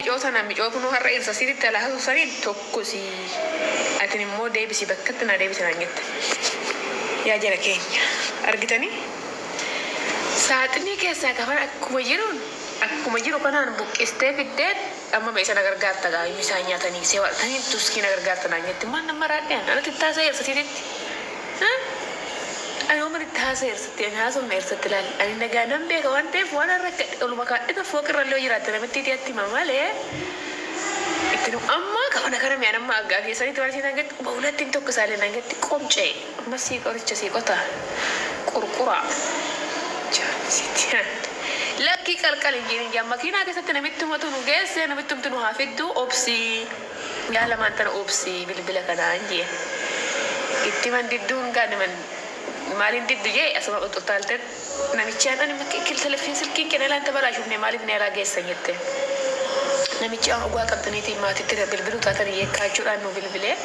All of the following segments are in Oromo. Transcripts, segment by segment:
micoo sana micoo kunuu har'a irsa sitti alaa saniin tokkosi. Atin immoo deebisi bakkatti naa deebisi naan jette. Yaa jara keenya argitanii? Saaxinii keessaa kafan akkuma jiruun akkuma jiru kanaan buqqistee fiddeen amma meeshaa na gargaarta gaa isaan nyaatanii see waaqtanii tuskii na gargaarta naan jette maal nama raadheen anatti taasisa ersatiitti. Ani waan itti haasa ersatti ani haasofna ersatti ilaali ani nagaa nan beeka waan ta'eef waan har'a oluma kaadhita fooqirra illee jiraatte namitti itti hima malee. Itti amma kafana kana mi'aan amma aggaa keessanitti waan isheen hangetti ba'ulattiin tokko isaallee hangetti qomcee amma sii qoricha sii qota qurquraa. Lakkii qalqal hin jirin jaa makiinaa keessatti namitti humatu nu geesse namitti humtu nu haa fiddu obsii yaa lamaan tana obsii bilbila kanaan jee itti man didduun gaani man maaliin diddu jee asuma utaalte namichaan ani telefin silkiin kenna laan tabalaashuufne maaliif na irraa geessan jette. Namichi aan dhugaa qabdaniitiin maatitti bilbiluu taatan yekkaachuudhaan nu bilbilee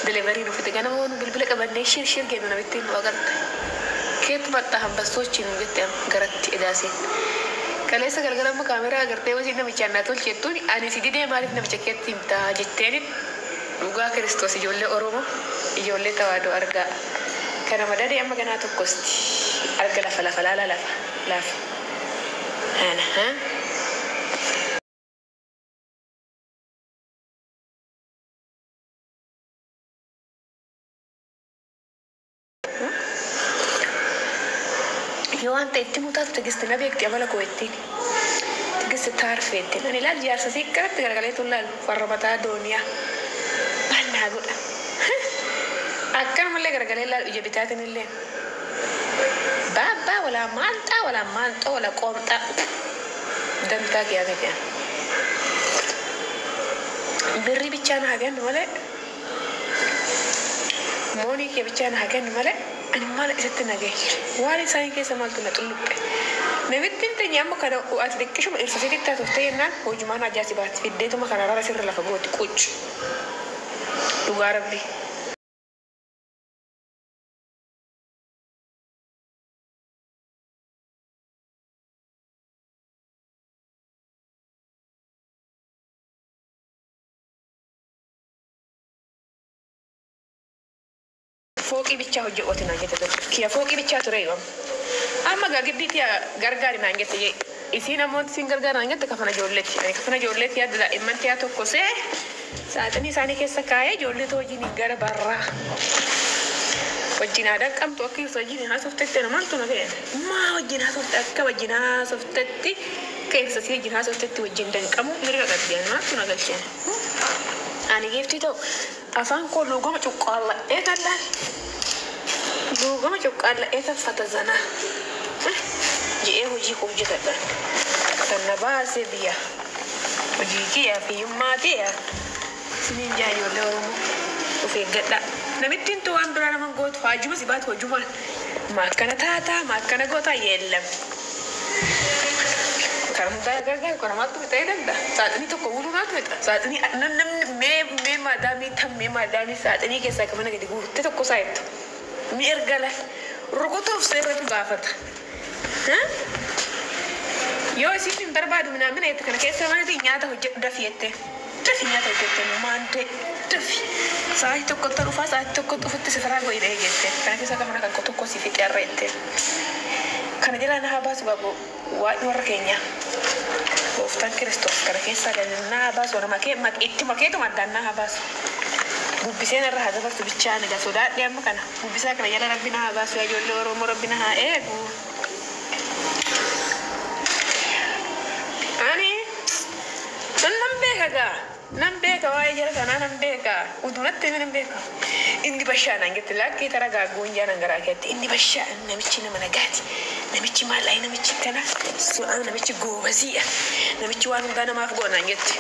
deliverii nu fide ganama nu bilbila qabannee shir shir gennu namitti nu agarte. Keetu maxxa hambastoochi nu jette garatti edaaseen. Kaleessa galgala amma kaameraa agartee wasiin namichaan naa tolchettuun ani si didee maaliif namicha keetti himtaa jetteen dhugaa Kiristoos ijoollee Oromoo ijoollee tawaadoo argaa. Kana madadee amma ganaa tokkosti arga lafa lafa laala lafa lafa. Ana haa. Yoo waan ta'e itti mutaatu Tigist na beekti amala koo ittiin. Tigist taarfeettiin. Ani ilaal jaarsa sii akkanatti garagalee tun laalu warra mataa dooniyaa. Maal naa godha. Akkanumallee garagalee laalu ija bitaatiin illee. Baabbaa walaa maanxaa walaa maanxoo walaa qoomxaa. Dantaa kiyyaa miti. Birrii bichaa na haa kennu malee. Moonii kee bichaa na haa kennu malee. Ani maal isatti nagee waan isaanii keessa maaltu na xulluppe. Namittiin teenya amma kana ati xiqqishuma irsa sitti taatuftee jennaan hojumaan ajaa si baatti fiddeetuma kana rara sirra lafa gooti quccu. Dhugaa rabbi. Fooqii bichaa hojje'ooti naan jette dur. Kiyya fooqii bichaa ture yoo. Amma gaa giddiitti gargaari naan jette jee. Isiin ammoo isiin gargaara naan jette kafana ijoolleetti. Ani kafana ijoolleetti yaadda daa'imman tiyaa tokko see saaxinii isaanii keessa kaayee ijoollee wajjin gara barraa. Wajjin aadaa qabdu akka ibsu wajjin haasoftetti ana maaltu na fe'e. Maa wajjin haasofte akka wajjin haasoftetti akka ibsa si wajjin haasoftetti wajjin danqamu mirga qabdi ani maaltu na galcheen. Ani giiftii ta'u afaan koo luugama cuqqaalladhee kan laal. Luugama cuqqaalladhee kan fatazanaa. Ji'ee hojii koo hojjetadha. Kan na baase biyya. Hojii kiyya fiyyummaa tiyya. Isiniin jaa ijoollee Oromoo. Of eeggadhaa. Namittiin tu waan biraa nama gootu haajuma si baatu hojumaan. Ma akkana taataa ma akkana gootaa yeellam. Kan hundaa gargaaru kana maaltu fixee danda'a? Saaxinii tokko guutuu maaltu fixa? Saaxinii namni mee mee maadaamii tam mee maadaamii saaxinii keessaa kan mana gadi guurte tokko isaa jettu. Mi ergala rukutuuf seeratu gaafata. Yoo isiin hin barbaadu minaamina jette kana keessa manati nyaata hojjedhu dafi jette. Dafi nyaata hojjette maante dafi. Sa'aatii tokkotti dhufaa sa'aatii tokkotti dhufutti sifiraa godhee jette. Kana keessa kan mana kan tokko si fixee har'a jette. Kana jalaa na haa baasu babu waaqni warra keenya. Gooftaan Kiristoos kana keessaa gadi na haa baasu warra makee itti makeetuma addaan na haa baasu. Bubbiseen irra haa dabarsu bichaa ni sodaadhe amma kana. Bubbisaa kana jala rabbi na haa baasu yaa ijoollee Oromoo rabbi na haa eegu. Ani nan beeka gaa. Nan beeka waa'ee jara kanaa nan beeka. Udunatti himi nan beeka. Inni bashaanaan jette lakkii tara gaagguun jaanan garaa keetti. Inni bashaan namichi nama nagaati. Namichi maallaqi namichi kana su'aa namichi goobasiidha. Namichi waan hundaa namaaf goonaan jette.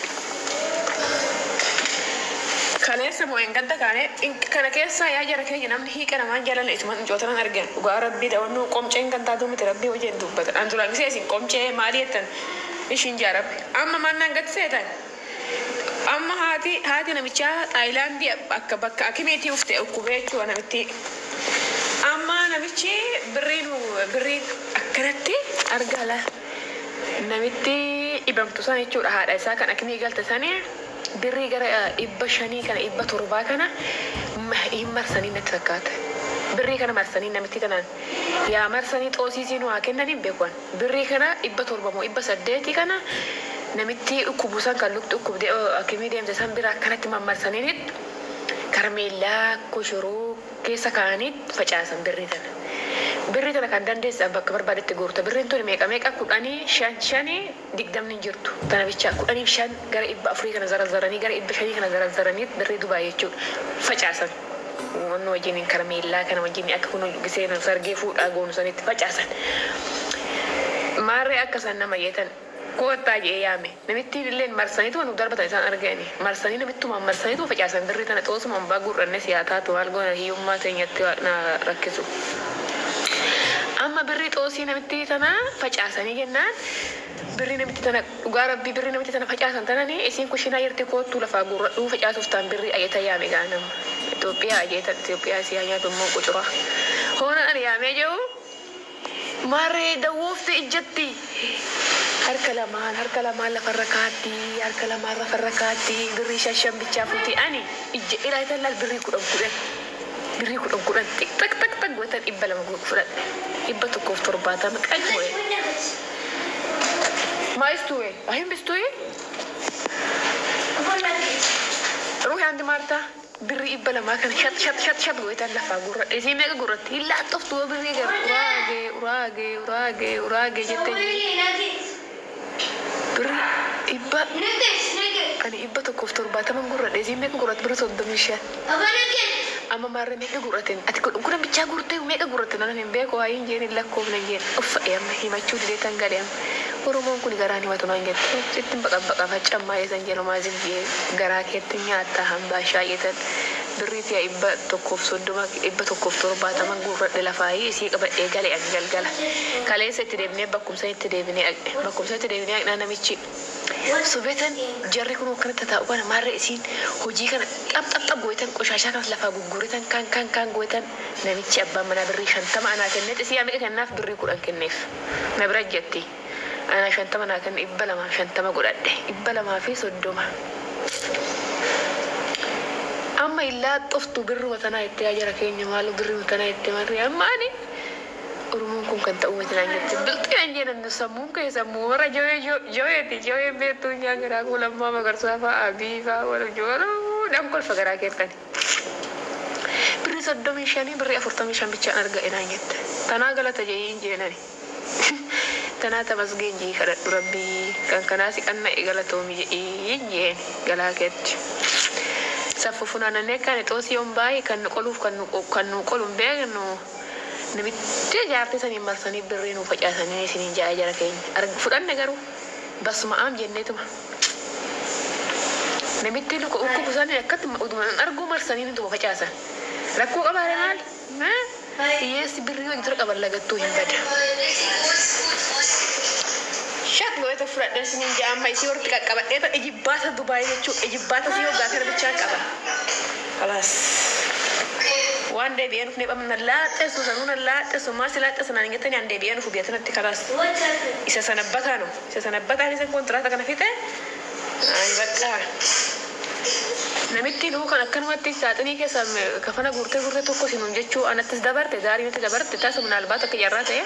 Kaleessa moo hin gadda kaane kana keessaa yaa jara keenya namni hiika namaan jaalanne isuma hincoota nan argan. Dhugaa rabbii daawwannoo qomceen kan taatu miti rabbii hojii hin dubbatan. An duraan gisee isin qomcee maali jettan ishiin jaa rabbi. Amma mannaan gadi seetan. Amma haati haati namichaa Taayilaandii akka bakka akimiitii ufte dhukkubee jechuudha namitti. Amma namichi birriin birriin akkanatti argala. Namitti Dhibamtu san jechuudha haadha isaa kan akimii galte sanii birrii gara 500 kana 700 kana hin marsanii natti fakkaata. Birrii kana marsanii namitti tanaan yaa marsanii xoosiisii nu haa kennan hin beekuan. Birrii kana 700 moo 800 kana namitti dhukkubu san kan lukti dhukkubdee akimii deemte san bira akkanatti mammarsaniin karameellaa koshoroo keessa kaa'anii facaasan birrii tana. Birrii tana kan dandeessan bakka barbaadetti guurta. Birriin tuni meeqa meeqa 10 5 5 20 hin jirtu. Tana bichaa 15 gara 400 kana zarazaranii gara 500 kana zarazaranii birrii Dubaay jechuudha facaasan. Wanni wajjin karameellaa kana wajjin akka kun gisee sargee fuudhaa goonu sanitti facaasan. Maarree akka san nama yeetan koottaa jedhee yaame. Namittiin illee marsaniitu nu darbatan isaan argani. Marsanii namittumaan marsaniitu facaasan birrii tana xoosuma hambaa gurranne siyaataa tu maal goona hiyyummaa teenyatti na rakkisu. Amma birrii xoosii namitti tana facaasanii jennaan birrii namitti tana dhugaa rabbii birrii namitti tana facaasan tanani isiin kushinaa jirti koottuu lafaa gurradhuu facaasuuf ta'an birrii ajeeta yaame gaanama. Itoophiyaa ajeeta Itoophiyaa siyaa nyaatu immoo qucura. Hoona ani yaamee jiru maarree dawwoofte ijjatti. Harka lamaan lafarra kaatti harka lamaan lafarra kaatti birrii 5 bichaa fuuti ani ijja ilaalan laal birrii 10 10 birrii 10 10 tik tak tak tak gootan 200 fudhadhe 170 qaqqoe. Maistuwe ahim bistuwe ruhi andi Marta birrii 200 kan shat shat shat shat gootan lafaa gurradhe isii meeqa gurratti hin laaxoftu birrii gara uraagee uraagee uraagee uraagee jettee birrii dhibba ani 170 gurradhe isii meeqa gurratti birrii 35. Amma maarree meeqa gurrateen ati kudhan bichaa gurtee meeqa gurratte nanan hin beeku waa hin jeen hin lakkoofne hin jeen uffa'e amma himachuu didee tan gale amma Oromoon kun garaan himatu naan jette sittin baqa baqa faccammaa eessan jedhumaa zilbiyee garaa keetti nyaattaa hambaa shaayyetan birrii tiya 130 170 gurradhe lafaayii isii qabadhee gale ani galgala kaleessa itti deebinee bakkumsa itti deebinee dhaqne bakkumsa itti deebinee dhaqnaa namichi Sobetan jarri kun akkanatti taa'u kana maarree isiin hojii kana xap xap xap gootan qoshaashaa kanas lafaa gugguuritan kan kan kan gootan namichi abbaan manaa birrii 50 anaa kenneet isii meeqa kennaaf birrii 10 kenneef na bira jetti anaa 50 naa kenne 250 godhadhe 230. Amma illaa xoftu birruma tanaa itti yaa jara keenya maaloo birruma tanaa itti marree amma ani Oromoon kun kan ta'u miti naan jette bilxii naan jedhan sammuun kee sammuu warra jawee jaweeti jawee beektuu nyaa garaa koo Lammaa Magarsaa fa'a Abii fa'a warra jawee dhan kolfa garaa keessani. Birrii 35 birrii 45 bichaan arga'e naan jette tanaa galata jedhee jeenani. Tanaa tamasgeen jii kadhadhu rabbii kan kanaa si qanna'e galatoomi jedhee jeen galaa keetti. Saffu funaanannee kan xoosii yoon baay'ee kan nu qoluuf kan nu qolu hin beeknu. Namitti jaartii saniin marsanii birrii nu facaasanii isiniin ja'a jara keenya. Fudhanne garuu basuma aam jenneetuma. Namitti luka ukkubu sanii akkatti utuma arguu marsanii nutuma facaasan. Rakkoo qabaare maali? Hiyyeessi birrii hojii dura qaban lagattuu hin bada. Shat goota fudhadhe isiniin ja'a amma isii horti qaqqabadhee ta'e ijibbaata Dubaayii jechuudha. Ijibbaata si hoggaa kana bichaa qaba. Kalaas. Waan deebi'ee dhufnee qabna laaxessu sanuu na laaxessu maasi laaxessu naan jettanii an deebi'ee dhufu biyya sanatti kalaas. Isa sana bataanu isa sana bataan isa kontiraata kana fixe ani bakka namitti nuu kan akkanumatti saaxinii keessa kafana guurtee guurtee tokko sinuun jechuu anattis dabarte gaarii natti dabarte taasisa minaalbaat akka ijaarraa ta'e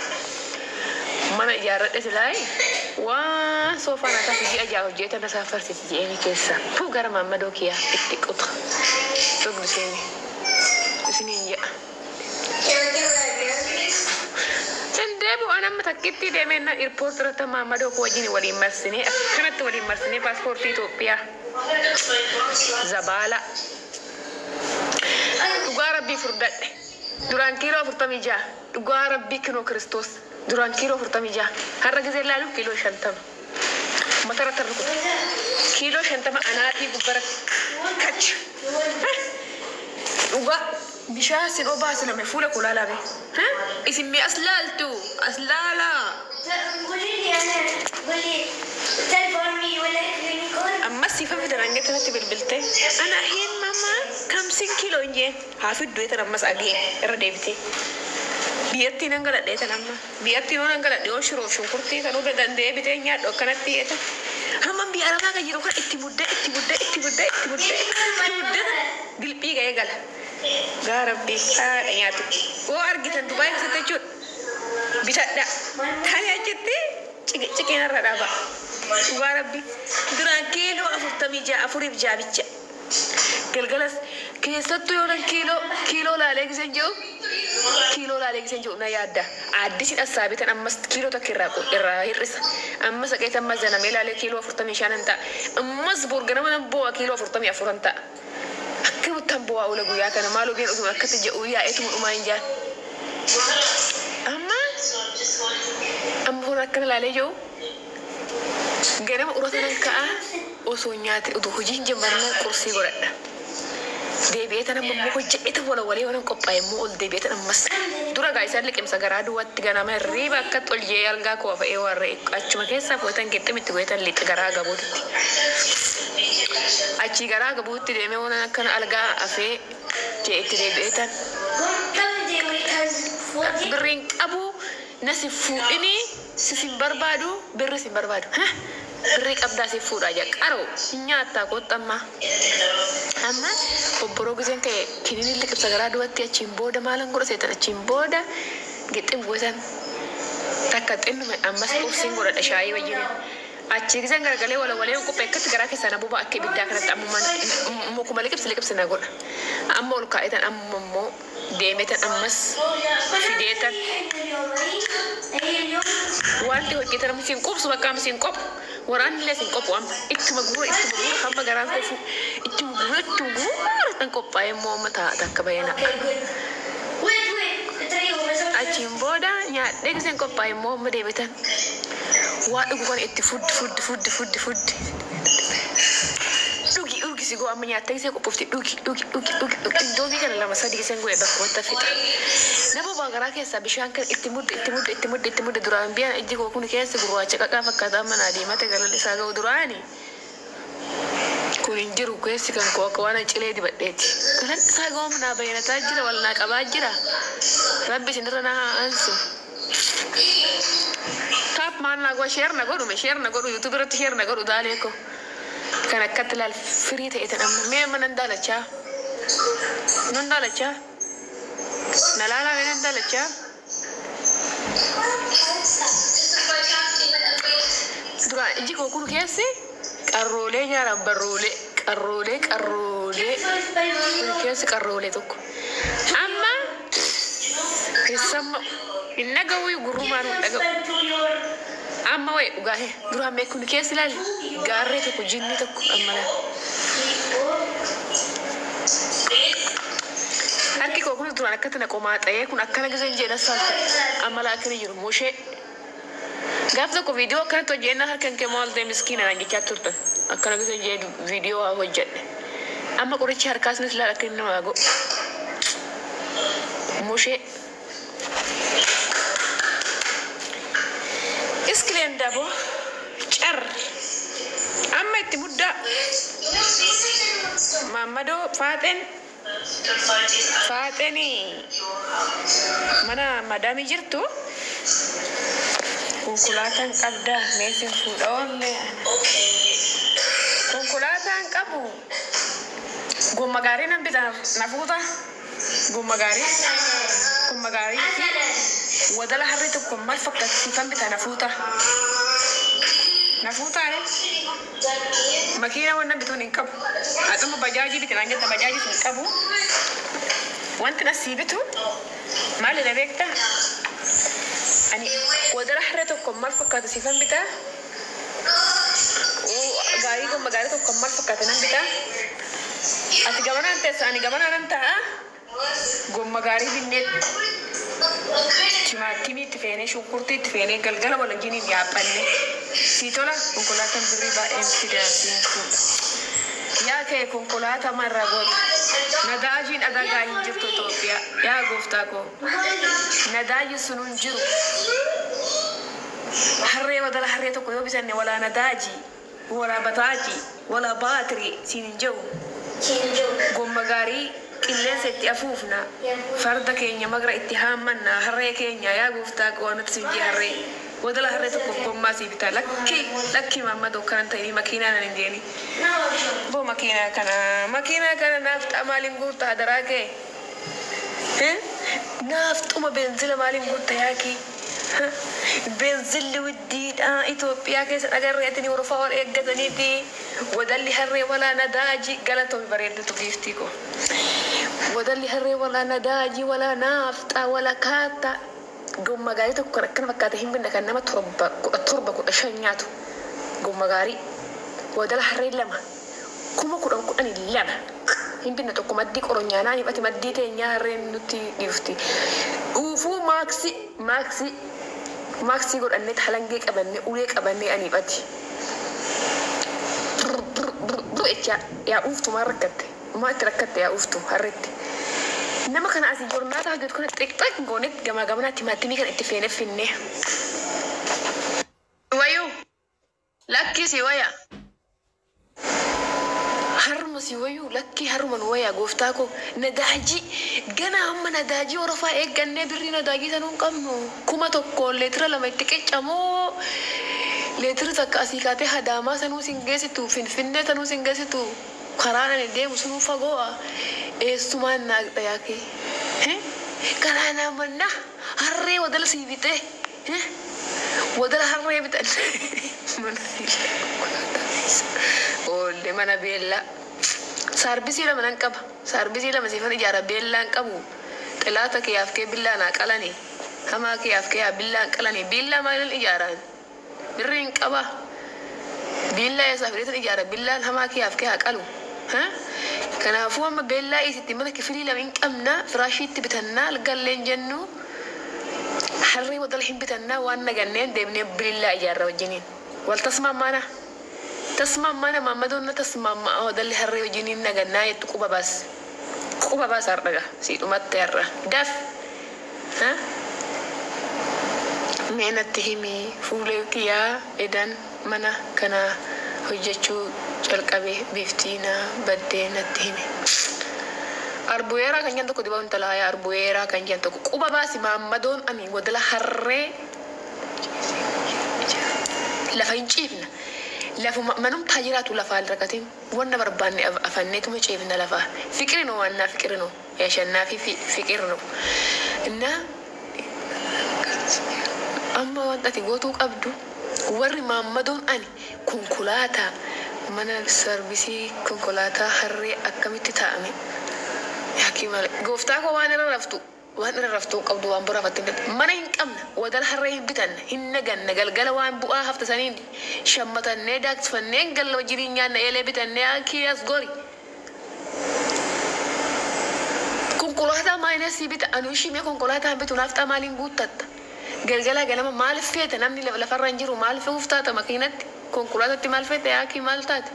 mana ijaarradhe silaayi waan soofaan akka ji'a ja'a hojjetan na saaffarsiti je'eeni keessa fuu gara maammadoo kiyyaa itti quta dhugdu seeni isiniin ja'a. Sin deebi'u an amma takkitti deemee na irpoortii irratti maammadoo koo wajjin waliin marsinee akkanatti waliin marsinee paaspoortii Itoophiyaa zabaala. Dhugaa rabbii furdadhe duraan kiiloo 46 dhugaa rabbii kinoo Kiristoos duraan kiiloo 46 har'a gisee laalu kiiloo 50 matarratti rukuta kiiloo 50 anaatii gubbara kacha. Dhugaa bishaan sin obaasu name fuula koo laalame isin mee as laaltu as laalaa. Ammas sifa fidan hanga kanatti bilbilte ana hin mama kamsin kiiloo hin jeen haa fiddu eetan ammas agee irra deebite. Biyyattii nan galadhee tan amma. Biyyattii yoo nan galadhe yoo shiroo shunkurtii kan hunda danda'ee bitee nyaadhu akkanatti dhiyeeta. Hamma biyya arabaa kan jiru kan itti muddee itti muddee itti muddee itti muddee itti muddee dilphii ga'ee gala. Gaa rabbii haadha nyaatu. Yoo argitan Dubaay keessatti jechuudha. Bitadha. Tani achitti ciqeen irra dhaaba. Dhugaa rabbii. Duraan kiiloo 46 afuriif jaabicha. Galgalas keessattuu yoo nan kiiloo kiiloo laalee giseen jiru kiiloo laalee giseen jiru na yaadda. Addisiin assaabitan ammas kiiloo tokko irraa hir'isa. Ammas haqeet ammas zanamee laalee kiiloo 45 ta'a. Ammas borganama nan bu'aa kiiloo 44 ta'a. Akka buttan bu'aa oola guyyaa kana maaloo biin utuma akkatti jedhu yaa'eetuma dhumaa hin jaan. Amma amma horaa akkana laalee jiru ganama urata nan ka'a osoo nyaate utuu hojii hin jammarna qursii godhadha. Deebi'ee tan amma immoo hojjedhe tan wala walee waan qophaa'e immoo ol deebi'ee tan ammas dura gaa isaan liqimsa garaa duwwaatti ganama hirriiba akkatti ol jee algaa koo fa'ee warra achuma keessaa footan qixximitti godhatan lixa garaa gabuutitti. Achii garaa gabuutti deemee waan akkana algaa afee jee itti deebi'ee tan birriin qabu na si fuudhini si sin barbaadu birri sin barbaadu. Birrii qabdaa si fuudhaa jaa qaroo nyaattaa qoxxammaa. Amma obboroo giseen ka'e kiniin liqimsa garaa duwwaatti achiin booda maalan godha seetan achiin booda gixxin buusan takka xinnuma ammas qursiin godhadha shaayii wajjin. Achii giseen garagalee wala walee qophee akkatti garaa keessaa na boba akka ibiddaa kanatti ammumaan mukuma liqimsi liqimsi na godha. Amma ol kaa'etan amma immoo deemetan ammas fideetan wanti hojjetan siin qubsu bakka amma siin qophu waraanni illee siin qophu amma ittuma guura ittuma guura hamma garaan kofu ittuma guura ittuma guura tan qophaa'e immoo amma ta'a takka bayyana. Achiin booda nyaadhee giseen qophaa'e immoo amma deebitan waa dhugu kan itti fuddi fuddi fuddi fuddi fuddi. Dhugi dhugi si goo amma nyaattee gisee qophoofti dhugi dhugi dhugi dhugi dhugi indoomii kana lama sadi giseen godhe bakka wanta fixa. Nama bobaa garaa keessaa bishaan kan itti mudde itti mudde itti mudde itti mudde duraan biyaan ijji koo kun keessa gurraacha qaqaa fakkaata amma naa deemate galalli isaa ga'u duraani. Kun hin jiru keessi kan koo akka waan cilee dibadheeti. Galalli isaa ga'u naa bayyanataa jira wal naa qabaa jira. Rabbi isinirra naa haa aansu. Taap maal naa godha sheer na godhu sheer na godhu yuutuub irratti sheer na godhu daalee koo. Kan akkatti laal firii ta'e tan amma mee amma nan daalachaa. Nan daalachaa. Na laalaa mee nan daalachaa. Duraan iji koo kun keessi qarroolee nyaara barroolee qarroolee qarroolee kun keessi qarroolee tokko. Amma keessamma hin dhaga'u gurrumaan hin dhaga'u. Amma wayi dhugaa duraan mee kun keessi laal gaarree tokko jinni tokko amma laal. Harki koo kun duraan akkatti na qomaa ta'ee kun akkana giseen jedha salta amma laa akkana jiru mushee. Gaaf tokko viidiyoo akkanatti hojjennaa harkan kee maal ta'e miskiina naan jechaa turtan akkana giseen jedhu viidiyoo haa hojjedhe. Amma qorichi harkaas nis laal akka inni namaa godhu. Mushee. Iskileen dabo car amma itti muddaa maammadoo faaxeen faaxeen mana madaamii jirtu konkolaataan qabdaa meesin fuudha oolle konkolaataan qabu gomma gaarii nan bita na fuuta gomma gaarii gomma gaarii wadala harree tokko maal fakkaatti siifan bita na fuuta na fuutaa makiina wannan bituun hin qabu haxuma bajaajii biti naan jetta bajaajii hin qabu wanti asii bitu maali na beektaa ani wadala harree tokko maal fakkaatu siifan bita gaarii gomma gaarii tokko maal fakkaate nan bita ati gamanaan teessa ani gamanaan ta'a gomma gaarii binnee timaatimii itti feenee shunkurtii itti feenee galgala walajjiniin yaaphanne sii tola konkolaataan birrii baay'een fidaa siin fuudha. Yaa ka'e konkolaataa marraa goota. Nadaajiin adagaa hin jirtu Itoophiyaa. Yaa gooftaa koo. Nadaaji sun hin jiru. Harree wadala harree tokko yoo bitanne walaa nadaajii, walaa bataajii, walaa baatirii siin hin jiru. Gomma gaarii Qilleensa itti afuufna. Farda keenya magra itti haammanna. Harree keenya yaa gooftaa qo'annatti sin jee harree. Wadala harree tokko gommaa sii bitaa. Lakki lakki Maammadoo kanan ta'ini makiinaa nan hin jeeni. Boo makiinaa kana makiinaa kana naafxaa maaliin guutta hadaraa kee? Naafxuma beenzila maaliin guutta yaakii? Beenzilli widdiidha Itoophiyaa keessa dhagarree atini warfaa wal eeggataniiti. Wadalli harree walaa nadaajii galatoomi bareeddutu giiftii koo. Wadalli harree walaa nadaajii walaa naafxaa walaa kaattaa. Gomma gaarii tokko kan akkana fakkaate hin binne kan nama 7 17 15 nyaatu. Gomma gaarii. Wadala harree 2 10,000 10,000 2 hin binne tokko maddii qoronyaanaa hifati maddii teenyaa harreen nutti dhiifti. Dhuufuu maaksii maaksii maaksii godhannee halangee qabannee ulee qabannee aniifati. Jechaa yaa uuftu maal rakkatte? Maa itti rakkatte yaa uuftu harreetti? Nama kana asii jornaata hojjetu kana xiqxiq goonetti gamaa gamanaa timaatimii kana itti feenee finnee. Wayuu lakkii si waya. Harruma si wayuu lakkii harruma nu wayaa gooftaa koo nadaajii gana amma nadaajii orofaa eeggannee birrii nadaajii sanuu hin qabnu 1000 leetira 2 itti qiccamoo leetira takka asii kaatee hadaamaa sanuu sin geessitu finfinnee sanuu sin geessitu karaan ani deemu sunuu fagoo'a eessumaan naaqxa yaakee kanaa naamannaa harree wadala sii bitee wadala harree bitan mana oolle mana beellaa saarbisii 2 nan qaba saarbisii 2 siifan ijaara beellaan qabu xilaata kiyaaf kee billaa naa qalani hamaa kiyaaf kee haa billaan qalani billaa maalin ijaaraan birri hin qaba billaa eessaa fideetan ijaara billaan hamaa kiyaaf kee haa qalu kanaafuu amma beellaa isitti mana kifilii 2 hin qabna firaashiitti bitannaa algalleen jennu harree wadala hin bitannaa waan naganneen deemnee bilillaa ijaarra wajjiniin wal tasmaammaana tasmaammaana maammadoon na tasmaammaa wadalli harree wajjiniin nagannaa jettu quba baas quba baas har'a si dhumatte har'a daf mee natti himi fuulee kiyyaa edan mana kana hojjechuu calqabe biftii na baddee natti himi. Arbuyeeraa kan jedhan tokko dibaa intala hayaa arbuyeeraa kan jedhan tokko quba baasi maammadoon ani wadala harree lafa hin ciifna. Lafuma manumtaa jiraatu lafaan rakatin wanna barbaanne afanneetuma ciifna lafaa. Fiqirino waannaa fiqirino yashannaa fi fiqirino. Innaa amma wanta ati gootuu qabdu warri maammadoon ani konkolaataa mana sarvisii konkolaataa harree akkamitti taa'ame yaakii malee gooftaa koo waan irra raftu waan irra raftu hin qabdu waan bira fatte mana hin qabna wadala harree hin bitanna hin naganna galgala waan bu'aa hafta saniin shammatannee daaksifannee galla wajjiniin nyaanna eelee bitannee yaakii as gori. Konkolaataa maayinasii bita anu ishii mee konkolaataa bitu naafxaa maaliin guuttatta? Galgala ganama maal feeta namni lafarra hin jiru maal fe'uuf taata makiinatti konkolaataatti maal feeta yaakii maal taate?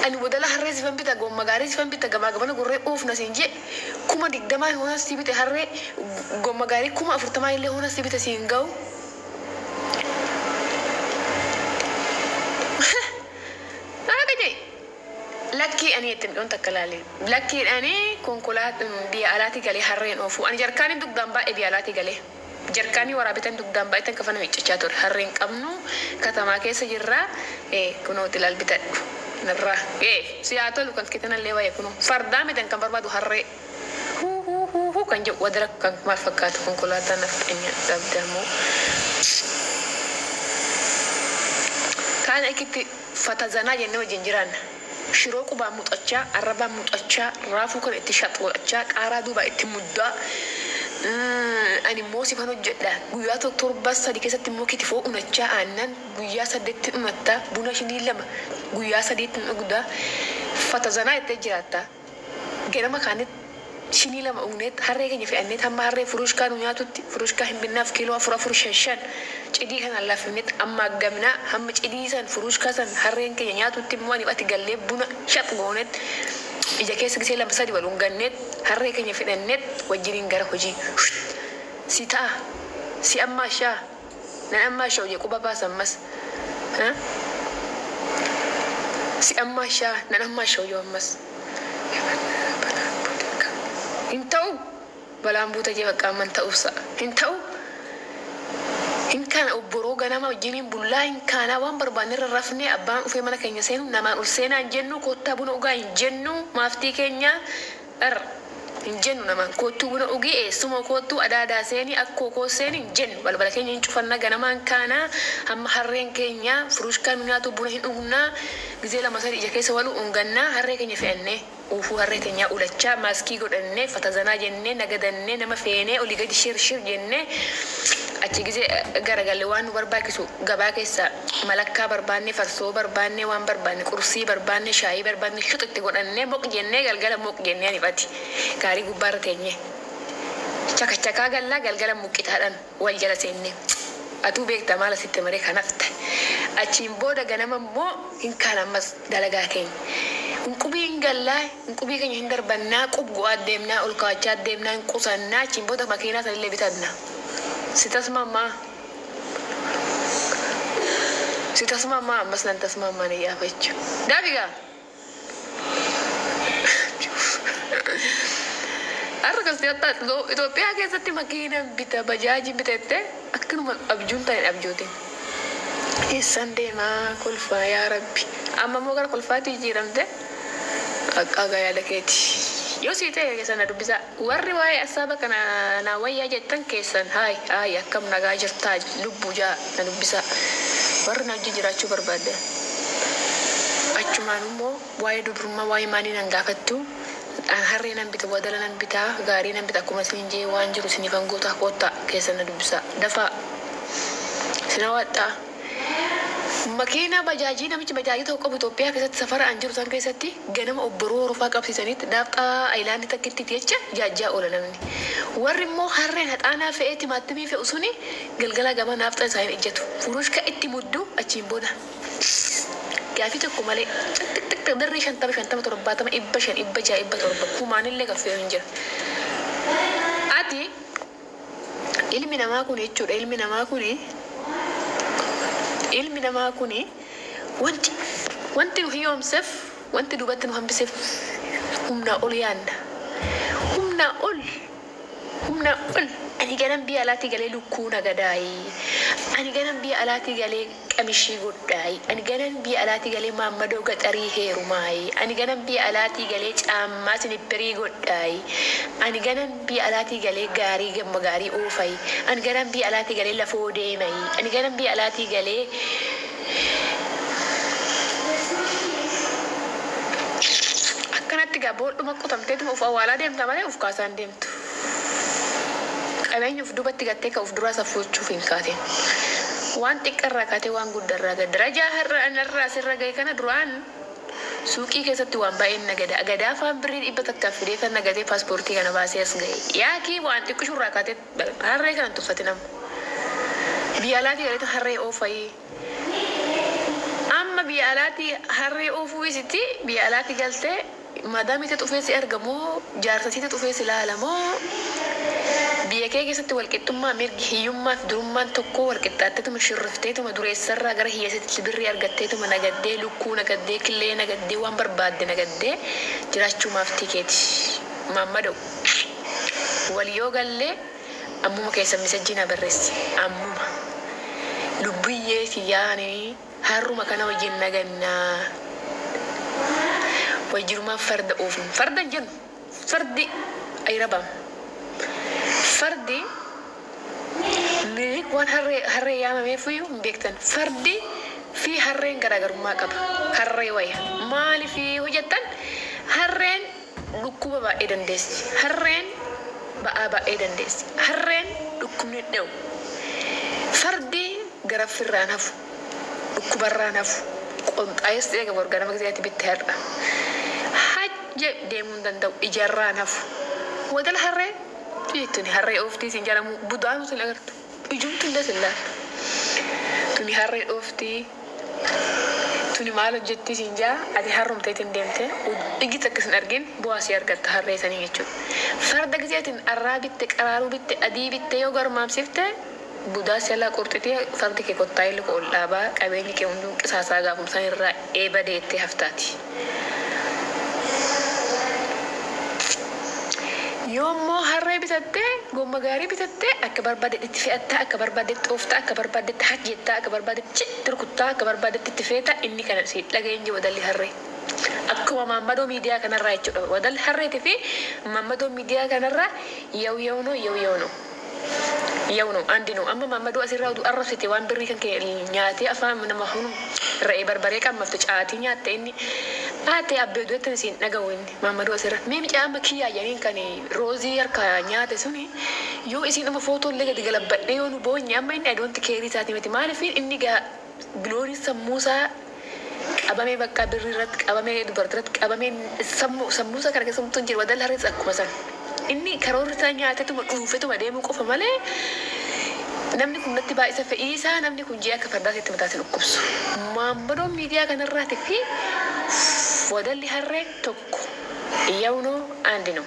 Ani wadala harree sifan bita gomma gaarii sifan bita gamaa gamana gurree oofna siin jee 20,000 hoona si bite harree gomma gaarii 40,000 illee hoona si bite siin ga'u. Akka jee lakkii ani ittiin dhiyoon takka laale lakkii ani konkolaataa biyya alaatii galee harreen oofu ani jarkaaniin dugdaan baay'ee biyya alaatii galee. Jarkaanii waraabitan dugdaan baay'atan kafana miiccachaa ture harreen qabnu katamaa keessa jirra kunooti laal bitadhu narraa si haa tolu kan kitanallee waa'ee kunoo fardaa mitan kan barbaadu harree huu huu huu huu kan jedhu wadara kan maal fakkaatu konkolaataa nafxanya dhabdamoo kaan akkitti fatazanaa jennee wajjin jiraanna. Shiroo qubaan muxachaa arrabaan muxachaa raafuu kan itti shaxoodhachaa qaaraa duubaa itti muddaa. Ani immoo sifan hojjedha guyyaa 7 3 keessatti immoo kitifoo unachaa aannan guyyaa 8 unattaa buna shinii 2 guyyaa 3 dhugdaa fatazanaa jettee jiraatta. Ganama kaanitti shinii 2 ugneet harree keenya fe'anneet hamma harree furushkaa nu nyaatutti furushkaa hin binnaaf kiiloo 4 4 5 5 cidii kana laafifneet amma aggamnaa hamma cidii san furushkaa san harreen keenya nyaatutti immoo ani ati gallee buna shaq gooneet ija keessa gisee 2 3 wal unganneet harree keenya fidhanneet wajjiniin gara hojii si ta'a si ammaa shaa nan ammaa shaa hojii quba baasa ammas si ammaa shaa nan ammaa shaa hojii ammas. Balaan buuta jee bakka amman ta'uuf hin ta'u. Hin kana obboroo ganama wajjiniin bullaa hin kaanaa waan barbaanne irra rafnee abbaan dhufee mana keenya seenu namaan ol seenaa hin jennu, koottaa buna dhugaa hin jennu, maaftii keenya irra hin jennu, namaan koottuu buna dhugii, eessuma koottuu, adaadaa seeni, akkoo koo seeni hin jennu. Balbala keenya hin cufanna, ganamaan kaanaa hamma harreen keenya furushkaa nu nyaatu buna hin dhugnaa, gizee lama sadi ija keessa walu ungannaa, harree keenya fe'annee uufuu harree keenyaa ulachaa maaskii godhannee fatazanaa jennee nagadannee nama feenee olii gadi shir shir jennee achi gizee garagalle waan nu barbaachisu gabaa keessa malakkaa barbaanne, farsoo barbaanne, waan barbaanne, qursii barbaanne, shaayii barbaanne shuxitti itti godhannee moq jennee galgala moq jennee anifati gaarii gubbaarra teenye chakachakaa gallaa galgala muqqitaadhaan wal jala seenne. Atuu beekta maal asitti maree kanaaf ta'e. Achiin booda ganama immoo hin kaan ammas dalagaa keenya. Hinqubii hin gallaa, hinqubii keenya hin darbannaa, qub gu'aa deemnaa, ol kaa'achaa deemnaa, hin qusannaa, achiin booda makiinaa sanillee bitanna. Si tasmammaa. Si tasmammaa ammas nan tasmammaa ni yaafachu. Daabigaa. Har'a kasii hatta Itoophiyaa keessatti makiina bita, bajaajii bitatte akkanuma abjuun ta'e abjootiin. Eessan deemaa kolfaa yaa Rabbi. Amma immoo gara kolfaatti jijjiiramte akka yaada keeti. Yoo sii ta'e keessan na dubbisaa. Warri waa'ee asaaba kana naa wayyaa jettan keessan haay haay akkam nagaa jirtaa lubbuu jaa na dubbisaa. Warri na wajjin jiraachuu barbaaddan. Achumaan immoo waa'ee dubrummaa waa'ee maalii nan gaafattu. Harree nan bita, wadala nan bitaa, gaarii nan bita, akkuma isin jee waan jiru isiniif hangoota koottaa keessan na dubbisaa. Dafaa. Sina waadhaa. Makiina bajaajii namichi bajaajii tokko qabu Itoophiyaa keessatti safara an jiru san keessatti ganama obboroo horofaa qabsiisanitti daafxaa ayilaandii takkitti jecha jaajjaa oola namni. Warri immoo harreen haxaanaa fe'ee timaatimii fe'u suni galgala gama naafxa isaanii ijjatu. Furushka itti muddu achiin booda. Gaafii tokko malee xixixixiq birrii 50 50 70 500 600 700 kumaanillee kaffee hin jira. Ati ilmi namaa kun jechuudha, ilmi namaa kun wanti nu hiyyoomseef, wanti duubatti nu hambiseef humnaa ol yaanna. Humnaa ol. Humnaa ol. Ani ganan biyya alaatii galee lukkuu nagadaayi. Ani ganan biyya alaatii galee qamishii godhaayi. Ani ganan biyya alaatii galee maammadoo gaxarii heerumaayi. Ani ganan biyya alaatii galee caammaa sinippirii godhaayi. Ani ganan biyya alaatii galee gaarii gamma gaarii oofayi. Ani ganan biyya alaatii galee lafoo deemayi. Ani ganan biyya alaatii galee akkanatti gaa boodhuma qotamteetuma uf awwaalaa deemta malee uf kaasaan deemtu. Qabeenya uf duubatti gattee ka uf duraa saffuuchuuf hin kaatin. Waan xiqqarraa kaatee waan guddarraa gad. Darajaa har'a anarraa asirra gahe kana duraan suuqii keessatti waan baay'een nagada. Gadaa faan birrii 100 fidee kan nagadee paaspoortii kana baasee as gahe. Yaakii waan xiqqishurraa kaatee harree kana tuffate nama. Biyya alaatii galeetu harree oofayii. Amma biyya alaatii harree oofuu isitti biyya alaatii galtee madaamiitti dhufee si argamoo, jaarsasiitti dhufee si ilaalamoo, biyya kee keessatti walqixxummaa mirgi hiyyummaa fi durummaan tokko walqixxaatteetuma shirrifteetuma dureessarraa gara hiyyeessatti birrii argatteetuma nagaddee lukkuu nagaddee killee nagaddee waan barbaadde nagaddee jiraachuu maaftii keeti. Maammada'u. Wal yoo gallee ammuma keessa misajjii na barreessi. Ammuma. Lubbiyyee kiyyaanii harruma kana wajjin nagannaa. Wajjirumaan farda oofnu. Farda hin jennu. Fardi ayirabam. Fardi milik waan harree harree yaamameef iyyuu hin beektan. Fardi fi harreen garaagarummaa qaba. Harree waya. Maaliif hojjettan? Harreen dhukkuba baay'ee dandeessi. Harreen ba'aa baay'ee dandeessi. Harreen dhukkubni dha'u. Fardi gara firraan hafu. Dhukkubarraan hafu. Qonxaayes ta'e ganama gizeetti bitte har'a. Hajje deemuu hin danda'u. Ijarraan hafu. Wadala harree tuni harree ooftii siin jedhamu budaanu sin agartu. Ijumtu illee sin laattu. Tuni harree dhooftii. Tuni maal hojjettii siin jaa ati harrumteetiin deemte iji takka sin argin bu'aa si argatta harree sanii jechuudha. Farda gizeetiin arraa bitte, qaraaruu bitte, adii bitte yoo garmaamsifte budaa si qurxitee fardi kee kottaa luka ol dhaabaa qabeenyi kee hunduu qisaasaa gaafumsan irraa eeba deettee haftaati. Yoommoo harree bitattee gomma gaarii bitattee akka barbaadetti fe'attaa, akka barbaadetti ooftaa, akka barbaadetti hajjettaa, akka barbaadetti rukuttaa, akka barbaadetti itti feeta. Inni kana si dhageenye wadalli harree. Akkuma maammadoo miidiyaa kanarraa jechuudha. Wadalli harreetii fi maammadoo miidiyaa kanarraa yaw yaw no yaw yaw no. Yaw no andi no. Amma maammadoo asirraa oduu arrabsite waan birrii kan kee nyaatee afaan nama hunu re'ee barbaree qammafte caatii nyaatte inni. Haatee abbee du'etti isin dhaga'u inni maammadoo asirra. Mee micaa amma kiyyaa jedhaniin kan roozii harka nyaate suni yoo isin dhuma footoo illee gadi galabbadhee yoo nu boonye amma inni adoonti keerii isaati miti. Maaliif inni gaa biloorii sammuusaa qabamee bakka birrii irratti qabamee dubartii irratti qabamee sammuusaa kana keessa homtuu hin jiru. Wadalli harrees akkuma san. Inni karoorri isaa nyaatetuma dhuunfetuma deemuu qofa malee namni kun natti baay'isa fe'ii isaa namni kun ji'a akka fardaa sitti mataa si dhukkubsu. Maammadoon miidiyaa kanarraati fi wadalli harree tokko yawnoo andino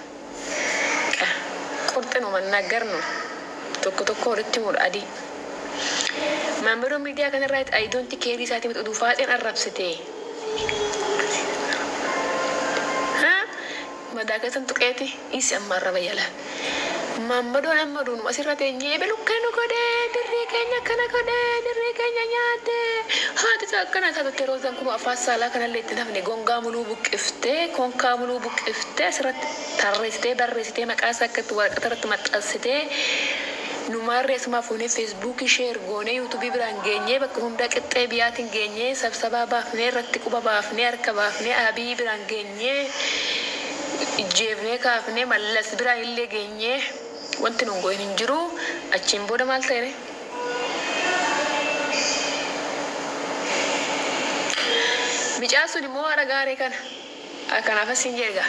qurxinu mannaggarnu tokko tokko walitti mudha adii. Maammadoon miidiyaa kanarraati ayidoonti keerii isaatii miti oduu faaxeen arrabsite. Madaa keessan tuqeeti isi amma arraba yala. Maammadoon amma duunuma asirra teenyee bilukkee nu godhee birrii keenya akkana godhee birrii keenya nyaate haati isaa akkana taatutti roozaan kun afaan saalaa kanallee itti nafne gongaa muluu buqqiftee konkaa muluu buqqiftee asirratti tarreessitee barreessitee maqaa isaa akkatti waraqata irratti maxxansitee numaarree asumaa fuunee feesbuukii sheer goonee yuutuubii biraan geenyee bakka hundaa qixxee biyyaatiin geenyee sabsabaa baafnee irratti quba baafnee harka baafnee abii biraan geenyee ijjeefnee kaafnee mallas biraan illee geenyee wanti nun goyin hin jiru. Achiin booda maal ta'e? Micaan sun immoo haadha gaarii kana. Kanaaf asiin jedha.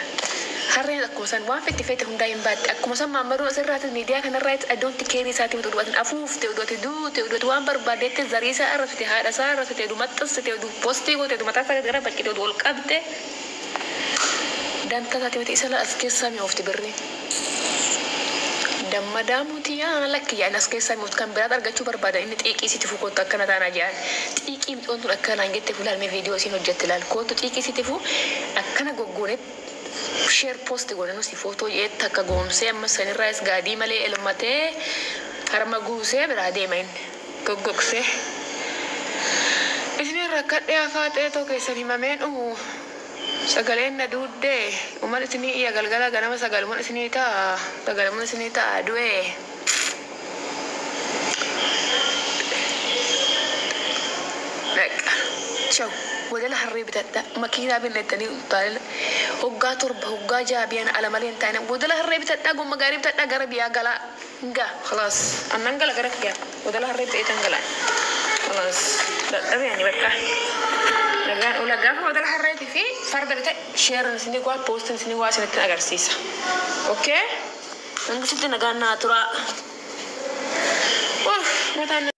Harreen akkuma san waan fette fette hundaa hin baatte. Akkuma san maammadoon asirraati miidiyaa kanarraatti adoonti keerii isaatii miti oduutiin afuufte oduuti duute oduuti waan barbaadetti zarii isaa arrabsite haadha isaa arrabsite oduu maxxansite oduu postii goote oduu mataa isaa gara baqqite oduu ol qabde. Dantaa isaatii miti isa as keessaa mi'oofti birri. Dammadaa mutiyaa lakki yaa'in as keessaa mi'oofti kan biraat argachuu barbaada inni xiiqii sitti fuu kootu akkana taanaa jedhan. Xiiqii mi'oon tun akkanaan jette fulaalmee viidiyoo isiin hojjette laal kootu xiiqii sitti fuu akkana goggoone sheer post godhe nusi footoo jedhee takka goomsee amma sanirraas gaadii malee elmatee harma guusee biraa deema inni goggogsee. Isin rakkadhee afaa xeetoo keessan himameen dhumu sagaleen na duuddee uman isinii iyya galgala ganama sagaluman isinii ta'a sagaluman isinii ta'a du'ee. Dhaqa. Ciao. Wadala harree bitadha. Makiinaa binnettanii utaalina. Hoggaa 7 hoggaa 6 biyyan ala malee hin taane. Wadala harree bitadha gomma gaarii bitadha gara biyyaa galaa. Nga khalaas. Annan gala gara kiyya. Wadala harree bitadha galaa. Khalaas. Dadhabee ani bakka. Nagaan ola gaafa wadala harreetii fi farda bita sheerin isinii waa poostin isinii waa isinitti agarsiisa. Okay? Hangasitti nagaan naa turaa. Uff mataan